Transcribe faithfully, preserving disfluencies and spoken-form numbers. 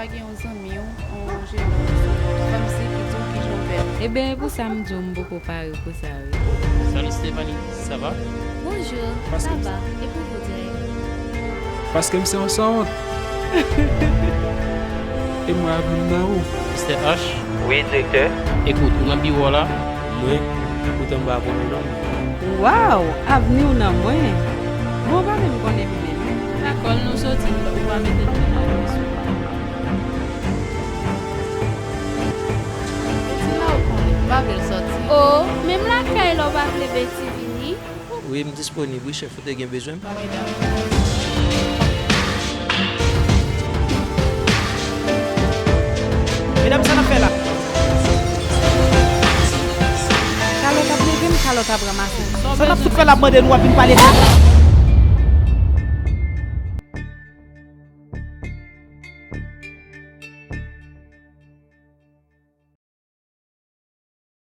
Gen yon zanmi w, yon jèn fanm, fanm si ki di w ki jan w fè. Ebyen, e pou sa m di w m poko pare pou sa, wi. Salut Stéphanie, ça va? Bonjour, ça va? Et pour vous dire? Paske m se yon sanwont. E mwen avni m nan ou. Mister H? Wi, direktè. Ekout, ou nan biwo la? Mwen? Poutan m pa konnen non. Waw, avni w nan mwen. Bon, w pa menm konnen m menm. Lekòl nou soti, ou pa mete l nan lòs ou pa. Beti la ou konnen, m pa vle l sòti. O, menm lakay la ou pa vle Beti vini? Wi, m disponib, wi, chèf, ou te gen bezwen m? Medam, sa n ap fè la? Kalòt ap leve m, kalòt ap ranmase m. Sa n ap fout fè la ap mande nou ap vin pale de